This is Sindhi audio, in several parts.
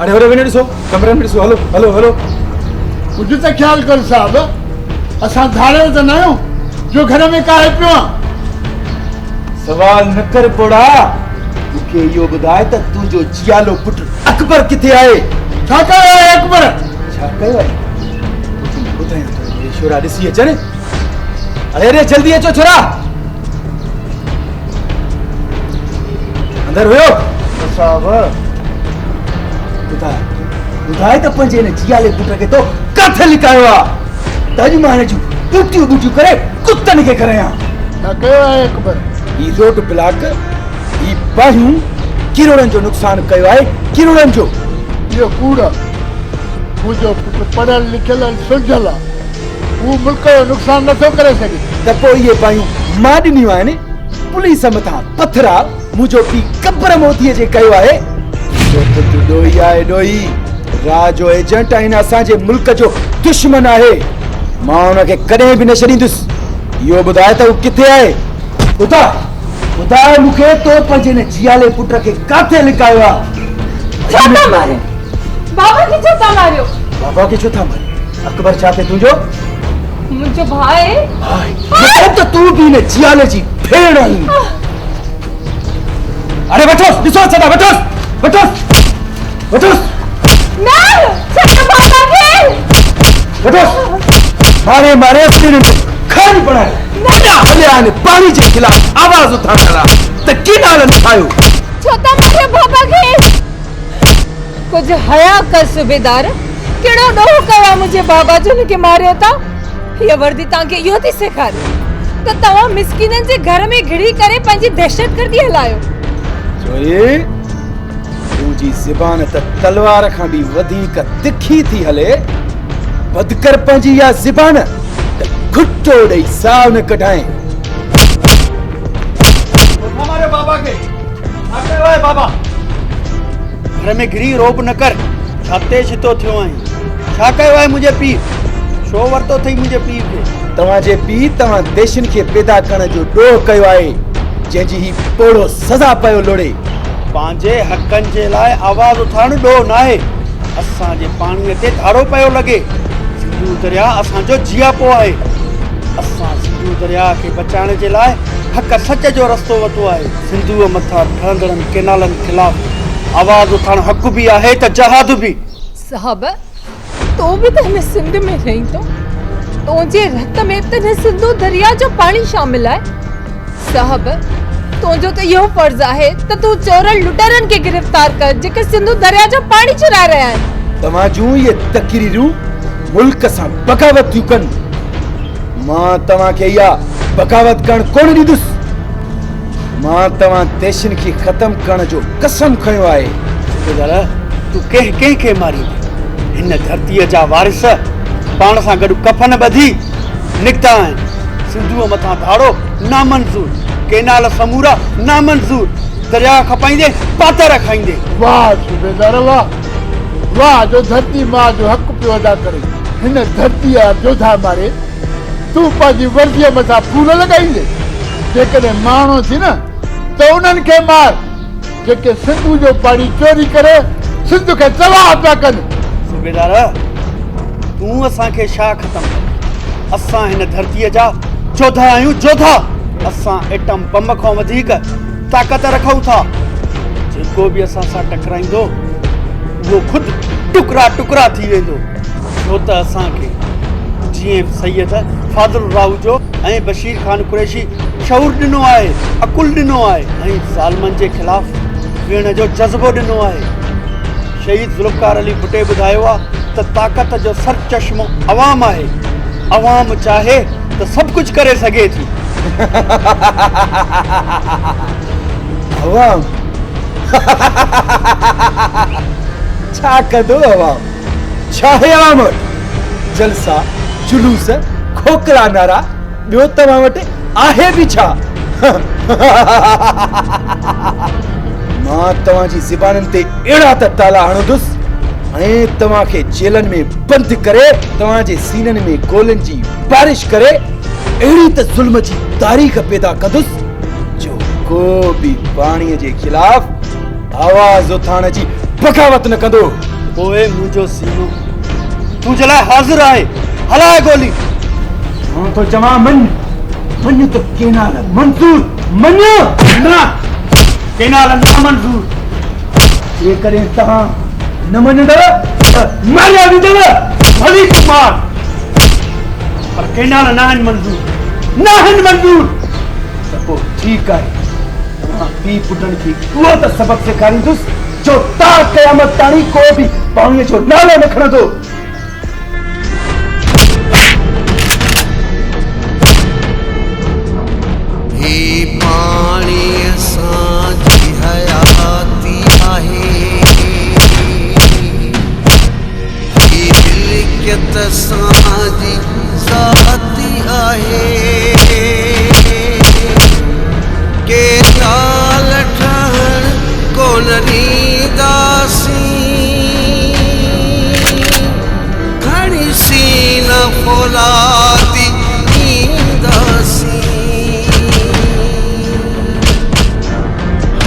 اڙي هوڏي وڃي ڏسو، ڪمرن ۾ ڏسو، هلو هلو هلو. ڪجهه ته خيال ڪر صاحب، اسان ڌاڙيل ته ناهيون جو گهر ۾ ڪاهي پيو آن. سوال نه ڪر پوڙها، مون کي اهو ٻڌاء ته تنهنجو جيالو پٽ اڪبر ڪٿي آهي؟ ڇا ڪيو آهي اڪبر؟ ڇا ڪيو آهي؟ توکي مان ٻڌايان ٿو، اهي ڇورا ڏسي اچن. اڙي اڙي جلدي اچو ڇورا. اندر هيو؟ صاحب ٻڌاء ٻڌاء ته پنهنجي هن جيالي پٽ کي تو ڪاٿي لڪايو آ؟ ته اڄ مان هن جون ٻوٽيون ٻوٽيون ڪري ڪتن کي کارايان. ڇا ڪيو آهي اڪبر؟ هي روڊ بلاڪ، هي باهيون ڪروڙن جو نقصان ڪيو آهي، ڪروڙن جو. اهو ڪوڙ آ. منهنجو پٽ پڙهيل لکيل ۽ سلجهيل آ. هو ملڪ جو نقصان نٿو ڪري سگهي. ته پوء اهي باهيون مان ڏنيون آهن. پوليس مٿان پٿراء منهنجو پيء قبر موديء جي ڪيو آهي. منهنجو پٽ ڏوهي آهي ڏوهي. را جو ايجنٽ ۽ اسان جي ملڪ جو دشمن آهي. مان ان کي ڪڏهن به نه ڇڏيندس. اهو ٻڌاء ته هو ڪٿي آهي؟ ٻڌاء، ٻڌاء مون کي تو پنهنجي هن جيالي پٽ کي ڪاٿي لڪايو آهي؟ ڇو ٿا ماريو؟ بابا کي ڇو ٿا ماريو؟ بابا کي ڇو ٿا ماريو؟ اڪبر ڇا ٿئي تنهنجو؟ منهنجو ڀاء آهي. ڀاء آهي؟ مطلب ته تون به هن جيالي جي ڀيڻ آهين. اڙي وٺوس، ڏسوس ڇا ٿا، وٺوس، وٺوس، وٺوس. نه، ڇڏ بابا کي. وٺوس، ماري ماري اسين هنن جو خرن بڻائي وڏا هليا آهن. پاڻي جي خلاف آواز اٿارڻ وارا ته ڪينالن ٺاهيو. ڇو ٿا ماريو بابا کي؟ ڪجهه حيا ڪر صوبيدار، ڪهڙو ڏوهه ڪيو آهي منهنجي بابا جو هن کي ماريو ٿا؟ هيء وردي توهان کي اهو ٿي سيکاري ته توهان مسڪينن جي گهر ۾ گهڙي ڪري پنهنجي دهشتگردي هلايو. چوري، تنهنجي زبان ته تلوار کان به وڌيڪ تکي ٿي هلي. بند ڪر پنهنجي اها زبان ته گهٽو ڏئي ساهه نه ڪڍائين. ڇو ٿا ماريو بابا کي؟ ڇا ڪيو آهي بابا؟ گهر ۾ گهڙي رعب نه ڪر، ڇاتي ڇتو ٿيو آهين. ڇا ڪيو آهي منهنجي پيء؟ ڇو ورتو اٿئي منهنجي پيء کي؟ توهان جي پيء توهان ديشين کي پيدا ڪرڻ جو ڏوهه ڪيو آهي، جنهن جي هي پوڙهو سزا پيو لوڙي. پنهنجي حقن جي لاء آواز اٿارڻ ڏوهه ناهي. اسان جي پاڻيء تي ڌاڙو پيو لڳي. سنڌو درياهه اسان جو جياپو آهي. اسان سنڌو درياهه کي بچائڻ جي لاء حق سچ جو رستو ورتو آهي. سنڌوء مٿان ٺهندڙن ڪينالن خلاف آواز اٿارڻ حق به آهي ته جهاد به. صاحب تون به ته هن سنڌ ۾ رهين ٿو، تنهنجي رت ۾ به ته هن سنڌو درياء جو پاڻي شامل آهي. صاحب تنهنجو ته اهو فرض آهي ته تون چورن لٽيرن کي گرفتار ڪر جيڪي سنڌو درياء جو پاڻي چورائي رهيا آهن. توهان جون اهي تقريرون ملڪ سان بغاوت ٿيون ڪن. مان توهان کي اها بغاوت ڪرڻ ڪونه ڏيندس. مان توهان ديشين کي ختم ڪرڻ جو قسم کنيو آهي. صوبيدار، تون ڪنهن ڪنهن کي ماريندين؟ هن ڌرتيء جا وارث پاڻ سان گڏ ڪفن ٻڌي نڪتا آهن. سنڌوء مٿان ڌاڙو نامنظور، ڪينال سمورا نامنظور، درياء کپائيندين، پاتر کائيندين. واهه صوبيدار واهه، واهه جو ڌرتي ماء جو حق پيو ادا ڪرين. هن ڌرتيء جا جوڌا ماري تون پنهنجي ورديء مٿان ڦول لڳائيندين؟ جيڪڏهن ماڻهو ٿي نه ته انهن کي مار جيڪي سنڌو جو پاڻي چوري ڪري سنڌ کي تباهه پيا ڪن. صوبيدار، تون اسان کي ڇا ختم ڪندين؟ اسان هن ڌرتيء جا جوڌا آهيون، جوڌا! اسان ايٽم بم کان وڌيڪ طاقت رکون ٿا. جيڪو به اسان سان ٽڪرائيندو، اهو خود ٽڪرا ٽڪرا ٿي ويندو. ڇو ته اسان کي جيئن سيد فاضل راهوجو ۽ بشير خان قريشي شعور ڏنو آهي، عقل ڏنو آهي ۽ ظالمن جي خلاف وڙهڻ جو جذبو ڏنو آهي. شهيد ذوالفقار علي ڀٽي ٻڌايو آهي ته طاقت جو سرچشمو عوام آهي، عوام چاهي ته سڀ ڪجهه ڪري سگهي ٿي. عوام ڇا ڪندو عوام؟ ڇا آهي عوام وٽ؟ جلسا، جلوس، کوکلا نعرا، ٻيو توهان وٽ آهي به ڇا؟ مان توهان جي زبانن تي اهڙا ته تالا هڻندس ۽ توهان کي جيلن ۾ بند ڪري توهان جي سينن ۾ گولين جي بارش ڪري اهڙي ته ظلم جي تاريخ پيدا ڪندس جو ڪو به پاڻي جي خلاف آواز اٿارڻ جي بغاوت نه ڪندو. پوء منهنجو سينو تنهنجي لاء حاضر آهي، هلاء گولي. مان ٿو چوان مڃ، مڃ ته ڪينال منظور، مڃ. نه، ڪينال نامنظور. جيڪڏهن توهان نه مڃندؤ ته ماريا ويندؤ. ڀلي تون مار، پر ڪينال ناهن منظور، ناهن منظور. ته پوء ٺيڪ آهي، توهان پيء پٽن کي اهو ته سبق سيکاريندس جو تا قيامت تاڻي ڪو به پاڻيء جو نالو نه کڻندو. هي پاڻي اسان جي حياتي آهي. هي ملڪيت اسان جي ذاتي آهي. ڪينال ٺهڻ ڪونه ڏينداسين. کڻي سينا فولادي اينداسين.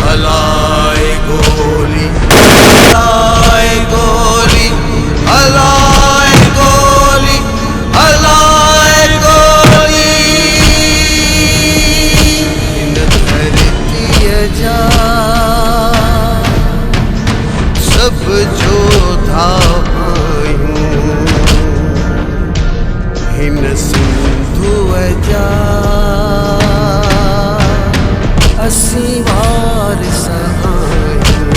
هلاء گولي هلاء گولي هلاء گولي هلاء گولي. هن ڌرتيء جا سڀ جوڌا آهيون هن سنڌوء جا اسين وارث آهيون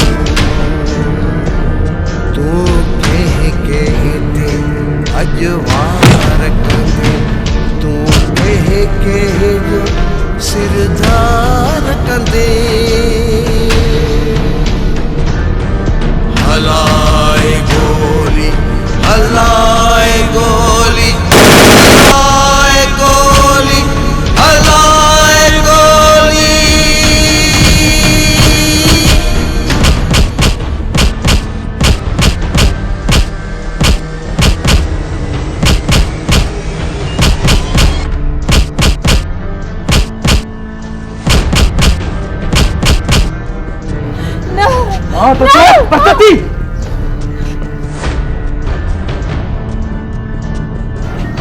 تون ڪنهن ڪنهن تي اڄ وار ڪندين تون ڪنهن ڪنهن جو سر ڌار ڪندين. هلاء گولي هلاء گولي هلاء گولي هلاء گولي. نه ها ته چئو پتتي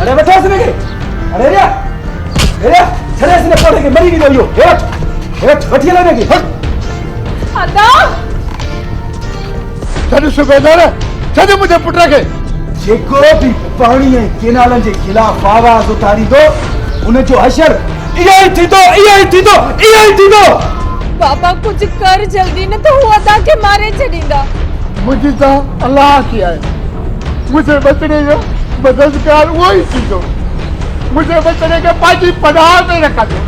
اڙي وٺوس هن کي اڙي ريا ريا ڇڏيس هن پوڙهي کي مري ويندو اهو هي وٺ هي وٺ وٺي هل هن کي هل ادا ڇڏ صوبيدار ڇڏ منهنجي پٽ کي. جيڪو به پاڻي ۽ ڪينالن جي خلاف آواز اٿاريندو ان جو حشر اهو ئي ٿيندو اهو ئي ٿيندو اهو ئي ٿيندو. بابا ڪجهه ڪر جلدي نه ته هو ادا کي ماري ڇڏيندا. منهنجي ته الله کي آهي. منهنجي ٻچڙي جو مددگار اهو ئي ٿيندو. منهنجي ٻچڙي کي پنهنجي پناهه ۾ رکندو.